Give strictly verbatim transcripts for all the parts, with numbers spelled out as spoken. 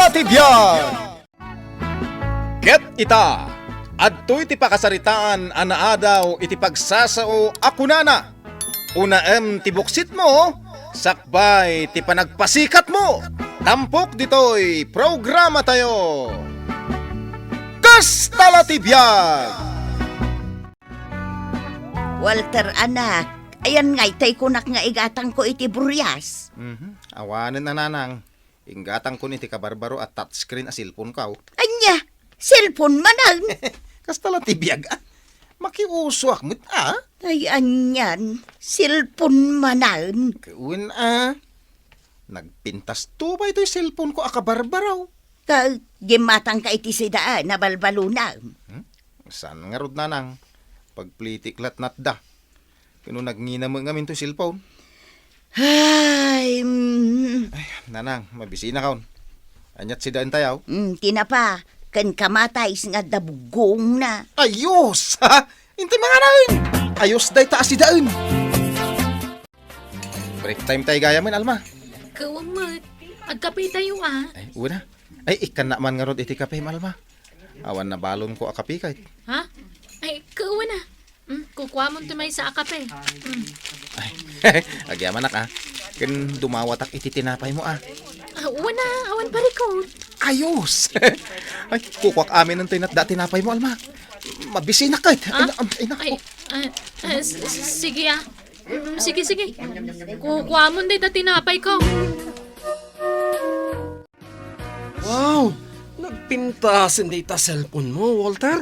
Ti biag. Ket ita, adtoy ti pakasaritaan a naadaw iti pagsasao a kunana, "Unaem ti buksitmo, sakbay ti panagpasikatmo." Tampok ditoy programatayo. Kasta la ti biag! Walter, anak, ayan ngay tay kunak nga igatangko iti burias. Mhm. Awanen a, nanang. Inggatangkon iti kabarbaro a touchscreen a cellphone-ko. Ania? Cellphone manen? Kasta la ti biag, a. Makiusoak met, a. Ay, anian? Cellphone manen? Wen, a. Nagpintas tuba itoy cellphone-ko a kabarbaro. Ka, gimmatangka iti sida a nabalbalona. Hmm? Saan ngarud, nanang? Pagplitik latnatda. Kano nagnginam ngamin toy cellphone? Ay, mm. Ay, nanang, mabisinakon. Aniat sidaentayo? Mm, tinapa, ken kamatis nga adda bugongna. Ayos! Ha? Intay manganen! Ayos dayta a sidaen! Break time tay gayamen, Alma. Kawan met. Agkapetayo, a. Ay, una. Ay, ikkannak man ngarud iti kape, Alma. Awan nabalonko a kape kayat. Ha? Ay, kawan a. Mm, kukuamon ti maysa a kape. Mm. Ay, agyamanak, a. Ken dumawatak iti tinapaymo, a. A, wen a, awan parikot. Ayos! Ay, kukuak amin toy natda a tinapaymo, Alma. Mabisinak kayat. A? Ay, na-, ay, na- Ay, a, a, s-, s-, sige, a. Mm, sige, sige. Kukuamon dayta tinapayko. Wow! Nagpintasen dayta cellphone-mo, Walter.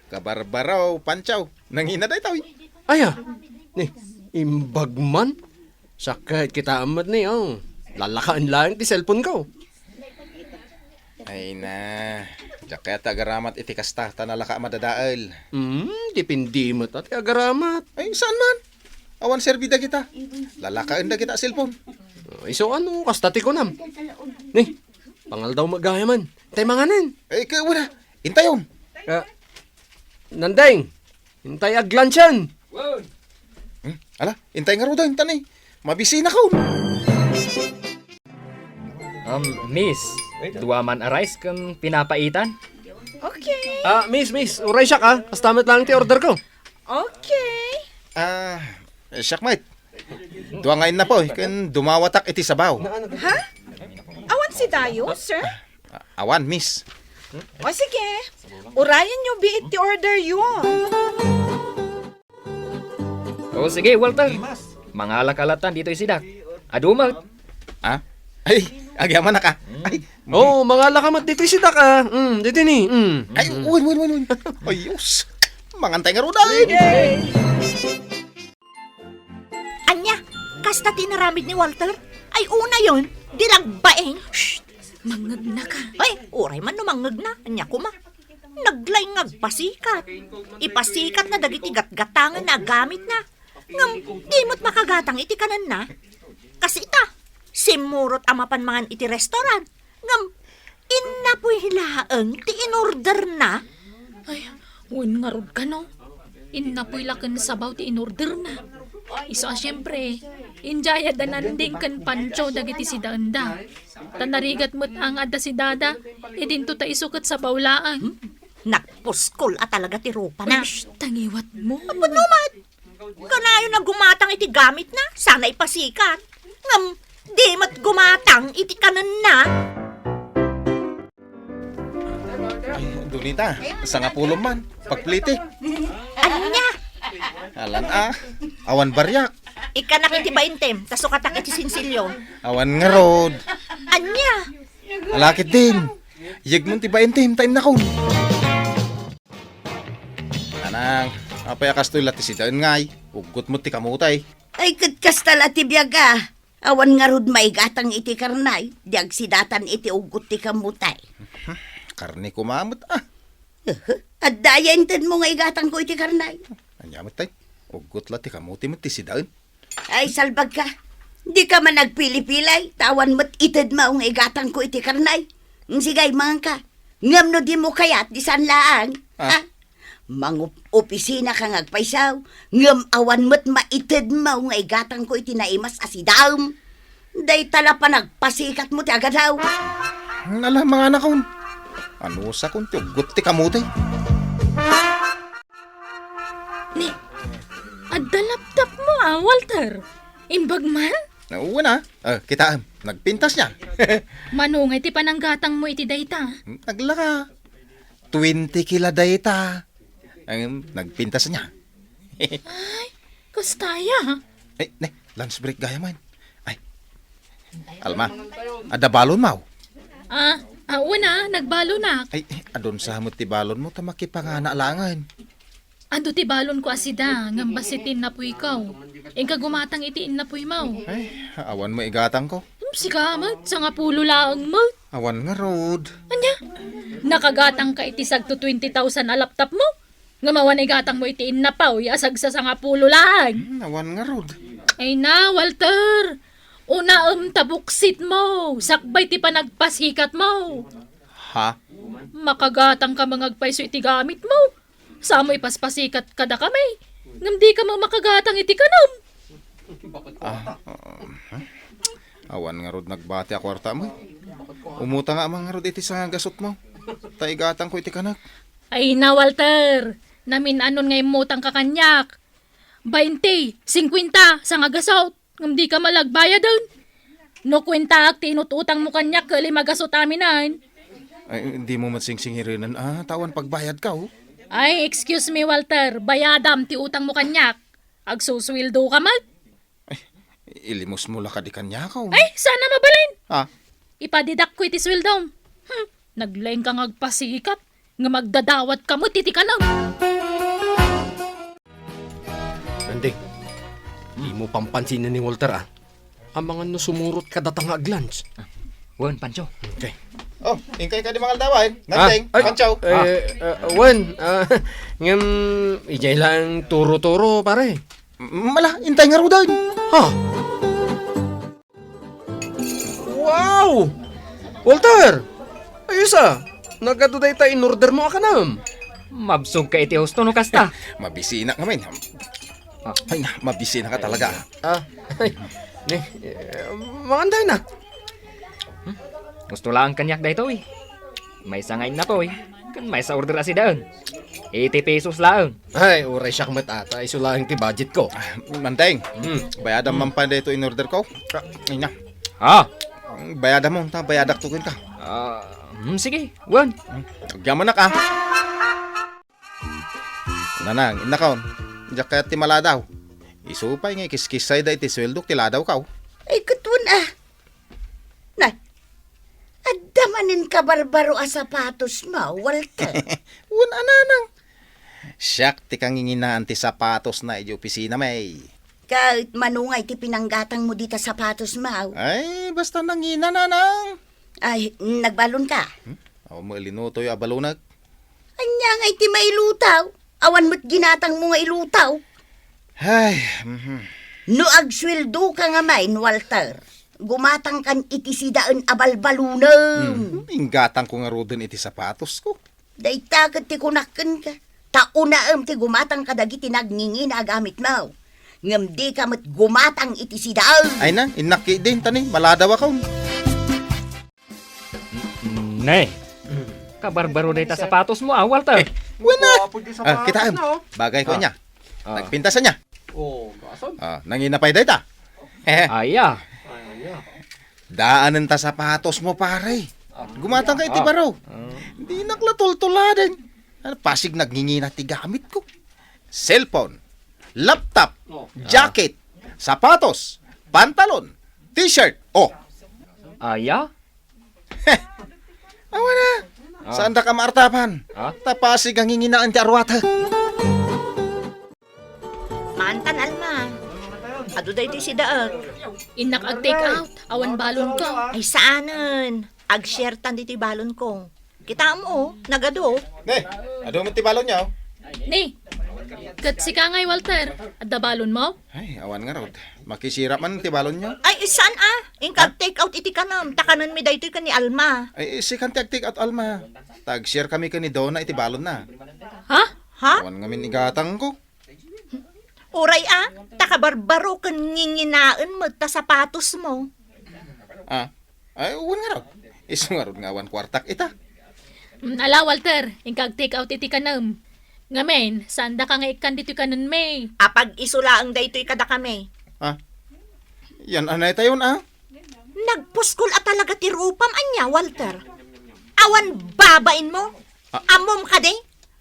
Kabarbaro, Pancho. Nangina daytoy. Aya, ni, imbag man. Sakit kita met ni, o. Lalakaen laeng ti cellphone-ko. Ay na, diak kayat agaramat iti kasta, ta nalaka a madadael. Hmm, depende met a ti agaramat. Ay, saan man? Awan serbi dagita. Lalakaen dagita a cellphone. Ay, so ano, kasta ti kunam? Ni, pangaldaw met gayamen. Tay manganen. Ay, kaya wala. Intayon. Ah, Nandeng, intay aglansian. Hmm? Ala, intay ngaruden, ta ni. Mabisinakon. Um, miss, dua man a rice ken pinapaitan. Okay. Ah, miss, miss, uray siak, a. Kasta met laeng ti order-ko. Okay. Ah, siak met. Dua nga innapoy, ken dumawatak iti sabaw. Ha? Awan sidayo, sir? A-, awan, miss. O sige, urayenyo biit ti orderyo. O sige, Walter. Mangalaka lattan ditoy sidak. Adu met. A? Ay, agyamanak, a. Ay, o, mangalaka met ditoy sidak, a. Mm, ditoy ni. Mm. Ay, wen, wen, wen, wen. Ayos. Mangantay ngaruden. Ania, kasta ti inaramid ni Walter? Ay, unayen, di nagbaing. Shh! Mangngegnaka. Ay, uray man no mangngegnaka, ania koma. Naglaing nga agpasikat. Ipasikatna dagiti gatgatangen a gamitna. Ngem, di met makagatang iti kanenna. Kas ita, simmurot a mapan mangan iti restaurant. Ngem, innapoy laeng ti inorderna. Ay, wen ngarud kano. Innapoy la ken sabaw ti inorderna. Isu a siempre, idiay adda Nandeng ken Pancho dagiti sidaenda. Ta narigat met a nga adda sidada, idinto ta isu ket sabaw laeng. Hmm? Nagpuskol a talaga ti rupana. Uy, shh, tangiwat mo. Apo no met. Kanayon a gumatang iti gamitna, sana ipasikat. Ngem, di met gumatang iti kanenna. Ay, dunita, sangapulo man. Pagplitik. Ania? Alan a, awan bariak. Ikkanak iti baintem, ta sukatak iti sinsilyo. Awan ngarud. Ania? Alakit din. Yegmon ti baintem, ta innakon. Nanang, apay a kastoy la ti sidaen ngay? Uggot met ti kamutay. Ay, ket kasta la ti biag a. Awan ngarud maigatang iti karnay, di agsidatan iti uggot ti kamutay. Karne koma met, a. Adda aya intedmo nga igatangko iti karnay? Ania met tay? Uggot la ti kamutay met ti sidaen. Ay, salbagka. Dika man agpilipilay, ta awan met itedmo nga igatangko iti karnay. Sige, manganka. Ngem no dimo kayat, di saan laeng. Ah. Ah? Mangup-opisinaka nga agpayso, ngem awan met maitedmo nga igatangko iti naimas a sidaem. Dayta la panagpasikatmo ti agadaw. Ala, manganakon. Anusakon ti uggot ti kamote. Ni, adda laptopmo a, Walter. Imbag man? Wen a. Ah, kitaem, nagpintas nia. Mano ngay ti pananggatangmo iti dayta? Naglaka. Twenty kila dayta. Em, nagpintas nia. Ay, kasta aya. Ay, ne, lunch break gayam. Ay. Alma, adda balonmo? Ah, ah, wen a, nagbalonak. Ay, adun sa met ti balonmo ta makipangana laengen. Adu ti balonko a sida, ngem bassit ti innapuyko. Inka gumatang iti innapuymo. Ay, awan met igatangko. Hmm, sika met, sangapulo laeng met. Awan ngarud. Ania? Nakagatangka iti sagto twenty thousand a laptopmo? Ngem awan igatangmo iti innapuy a sagsasangapulo laeng. Hmm, awan ngarud. Ay na, Walter. Unaem ta buksitmo, sakbay ti panagpasikatmo. Ha? Makagatangka met nga agpayso iti gamitmo. Samo ipaspasikat kadakami, ngem dika met makagatang iti kanam. Ah, um, awan ngarud nagbati a kuartam. Umutangak man ngarud iti sangagasutmo. Ta igatangko iti kanak. Ay na, Walter. Namin-anon nga immutangka kaniak. Bainte, singkuenta, sangagasut. Ngem dika met agbayaden. No kuentaak ti inut-utangmo kaniak ket limagasut aminen. Ay, dimo met singsingirenen a, ta awan pagbayadko. Ay, excuse me, Walter. Bayadam ti utangmo kaniak. Agsusueldoka met. Ay, ilimosmo la kadi kaniak. Ay, saan a mabalin. Ah. Ipadidakko iti sueldom. Hmm, naglaingka nga agpasikat. Nga magdadawatka met iti kanam. Nanding, dimo pampansinen ni Walter, ah. Amangan no sumurot kadata nga aglunch. Wen, Pancho. Okay. Oh, inkay kadi mangaldawan? Ah, Nanding, ay, Pancho. Eh, ah, wen, ah, ngem, idiay lang turo-turo, pare. M-, mala, intay ngaruden. Ha? Wow! Walter! Ayos a! Nagadu dayta in-ordermo a kanam. Mabsogka iti husto no kasta. Mabisinak ngamin. Ah. Ay na, mabisinaka talaga. Ah, ay, ni, eh, mangan tayo na. Hmm? Gusto laeng kaniak daytoy. Maysa nga innapoy, ken maysa order a sidaen. Eighty pesos laeng. Ay, uray siak met ata, isu laeng ti budgetko. Ah, Manteng, hmm, bayadam man pay daytoy in-orderko. Ah. Ay na. Ah. Ang bayadam mo, ta bayadak to kenka. Ah, hmm, sige, wen. Hmm, agyamanak, ah. Nanang, innakon, diak kayat ti maladaw. Isu pay nga ikiskissayda iti sueldok ti ladawko. Ay, ket wen, ah. Na, adda manen kabarbaro a sapatosmo, Walter? Wen a, nanang. Siak ti kanginginaan ti sapatosna idiay opisinami. Ket mano ngay ti pinanggatangmo dita sapatosmo? Ay, basta nangina, nanang. Ay, nagbalonka? Hmm? Awan met linutoyo a balonek. Ania ngay ti mailutaw? Awan met ginatangmo nga ilutaw. Ay, mhm. No agsueldoka ngamin, Walter, gumatangkan iti sidaen a balbalonam. Hmm, inggatangko ngaruden iti sapatosko. Dayta ket ti kunak kenka, ta unaem ti gumatang kadagiti nagngingina a gamitmo, ngem dika met gumatang iti sidaen. Ay na, innak ketdin, ta ni, maladawakon. Ne. Kabarbaro dayta sapatosmo, ah, Walter. Eh, wen a. Apo, di sapatos, ah, kitaem. No? Bagay ko ania. Ah. Nagpintas ania. Oh, kason? Ah, nangina pay dayta. Aya. Ay, aya. Daanen ta sapatosmo, pare. Ah. Gumatangka iti baro. Ah. Dinak la tultuladen. Ano, pasig nagngingina ti gamitko. Cellphone, laptop, oh, jacket, sapatos, pantalon, t-shirt. Oh. Aya? Awan a. Ah. Saandaka maartapan? Ah? Ta pasig a nginginaan ti arwatek. Maantan, Alma. Adu daytoy sidaek. Innak ag-take out. Awan balonko. Ay, saanen. Ag-share tan ditoy balonko. Kitaem, oh, nagadu. Ne, adu met ti balonyo. Ne, ket sika ngay, Walter, adda balonmo? Ay, awan ngarud. Makisirap man ti balonyo. Ay, saan a? Inka ag-take out iti kanam, ta kanenmi daytoy ken ni Alma. Ay, sikan ti ag-take out, Alma. Ta ag-share kami ken ni Donna iti balonna. Ha? Ha? Awan ngamin igatangko. Uray a, ta kabarbaro ken nginginaen met ta sapatosmo. Ah, ay, wen ngarud. Isu ngarud nga awan kuartak ita. Mm, ala, Walter, inka ag-take out iti kanem. Ngamin, saandaka nga ikkan ditoy kanenmi. Apag-isu laeng daytoy kadakami. Ah, yan anay tayon, ah? Nagpuskol a talaga ti rupam, ania, Walter? Awan babainmo? Ah. Ammom kadi?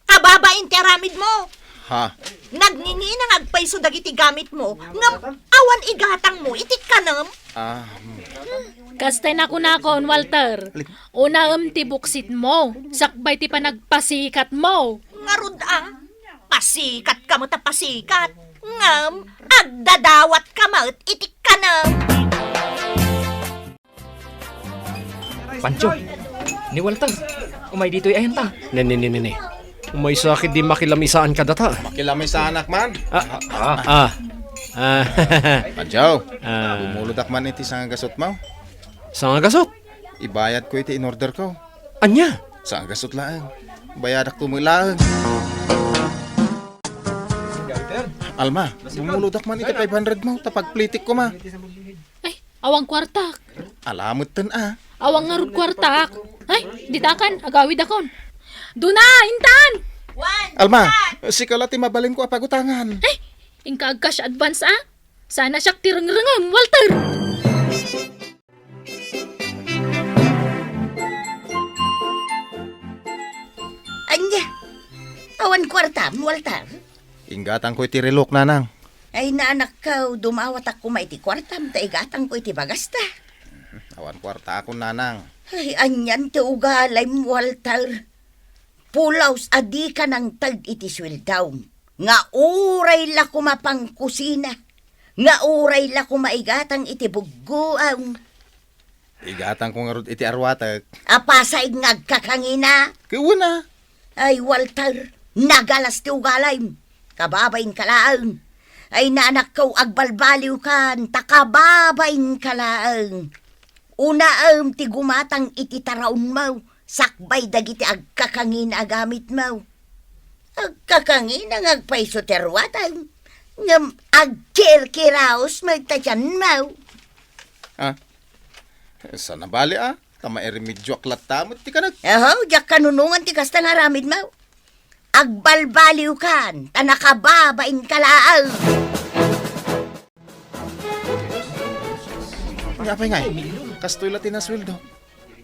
Kababain ti aramidmo. Ha? Nagngingina nga agpayso dagiti gamitmo, ngem awan igatangmo iti kanem. Ah, hmm. Kasta nakunakon, Walter. Alin? Unaem ti buksitmo, sakbay ti panagpasikatmo. Ngarud a, pasikatka met a pasikat, ngem agdadawatka met iti kanem. Pancho, ni Walter, umay ditoy ayanta. Ne, ne, ne, ne, ne. Umaysa ket di makilamisaan kadata. Makilamisaanak man. Ah, ah, ah. Ah. Pancho, ah, bumulodak man iti sangagasutmo. Sangagasut? Ibayadko iti in-orderko. Ania? Sangagasut laeng. Bayadakto met laeng. Alma, bumulodak man iti five hundred mo, ta pagplitik koma. Ay, awan kuartak. Ala metten a. Awan ngarud kuartak. Ay, ditakan, agawidakon. Duna, intan! Wan, Alma, intan! Sika la ti mabalinko a pagutangan. Ay, inka ag-cash advance a? Sana siak ti rengrengem, Walter! Ania? Awan kuartam, Walter? Inggatangko iti relok, nanang. Ay, naanakko, dumawatak koma iti kuartam, ta igatangko iti bagasta. Awan kuartakon, nanang. Ay, anian ti ugalim, Walter? Pulos a dika nangted iti sueldom, nga uray la koma pangkusina, nga uray la koma igatang iti buggoam. Igatangko ngarud iti arwatek. Apasig nga agkakangina? Ket wen a. Ay, Walter, nagalas ti ugalim. Kababainka laeng. Ay, naanakko, agbalbaliwkan, ta kababainka laeng. Unaem ti gumatang iti taraonmo, sakbay dagiti agkakangina a gamitmo. Agkakangina nga agpayso ti arwatam, ngem agkirkiraos met ta tianmo. Ah, saan a bali a, ta mairemedioak latta met ti kanek. Aho, diak kanunongan ti kasta nga aramidmo. Agbalbaliwkan, ta nakababainka laeng. Nga apay ngay, kastoy la ti nasueldo.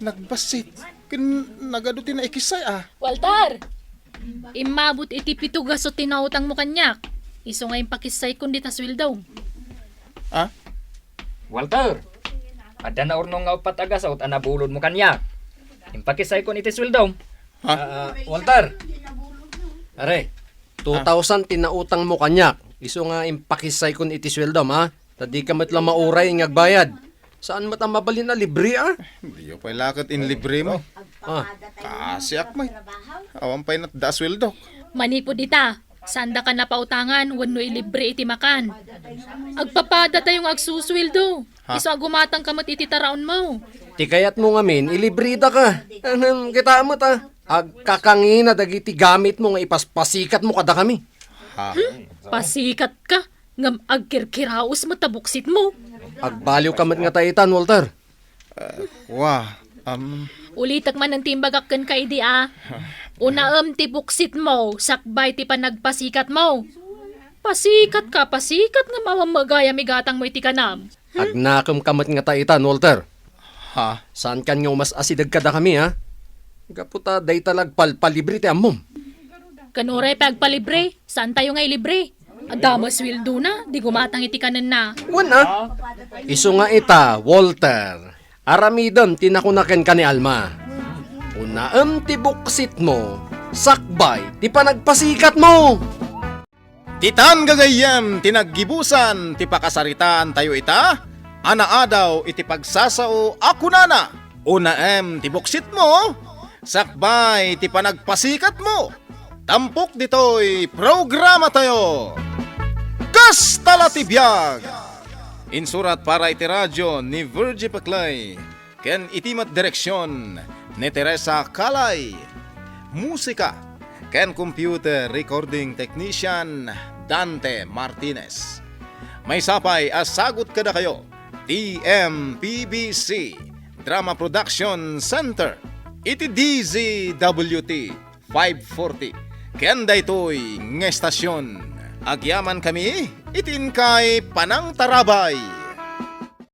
Nagbassit. Ken nagadu ti naikissay a. Walter! Immabot iti pito gasut ti nautangmo kaniak. Isu nga impakissaykon dita sueldom. Ah? Walter! Adda naurnong nga uppat a gasut a nabulodmo kaniak. Impakissaykon iti sueldom. Ha? Ah, Walter! Are, two thousand ti nautangmo kaniak. Isu nga impakissaykon iti sueldom, ha? Ta dika met la mauray nga agbayad. Saan met a mabalin a libre, a? Diyo pay la ket inlibremo. Ah. Kasiak met. Awan pay natda a sueldok. Manipud ita, saandaka napautangan wenno ilibre iti makan. Agpapadatayo nga agsusueldo. Ha? Isu a gumatangka met iti taraonmo. Ti kayatmo ngamin, ilibredaka. Ahem, kita met, a. Agkakangina dagiti gamitmo nga ipaspasikatmo kadakami. Ha? Hmm? Pasikatka? Ngem agkirkiraos met a buksitmo. Agbaliwka met ngata itan, Walter. Ah, wa, am. Ulitek manen ti imbagak kenka idi a. Unaem ti buksitmo, sakbay ti panagpasikatmo. Pasikatka, pasikat ngem awan met gayam igatangmo iti kanam. Hmm? Agnakemka met ngata itan, Walter. Ha? Saankan nga umas-asideg kadakami, ha? Gapu ta dayta la agpalpalibre ti ammom. Ken uray pay agpalibre, saantayo nga ilibre. Adda met sueldona, di gumatang iti kanenna. Wen a. Isu nga ita, Walter, aramidem ti nakuna kenka ni Alma. Unaem ti buksitmo, sakbay ti panagpasikatmo. Ditan gagayyem ti naggibusan ti pakasaritaantayo ita a naadaw iti pagsasao a kunana, unaem ti buksitmo, sakbay ti panagpasikatmo. Tampok ditoy programatayo. Kasta la ti biag! Insurat para iti radio ni Virgie Peclay ken iti met direksion ni Teresa Calay. Musika ken computer recording technician Dante Martinez. Maysa pay a sagut kadakayo ti M P B C Drama Production Center iti D Z W T five forty. Ken daytoy nga estasion, agyamankami iti inkay panangtarabay.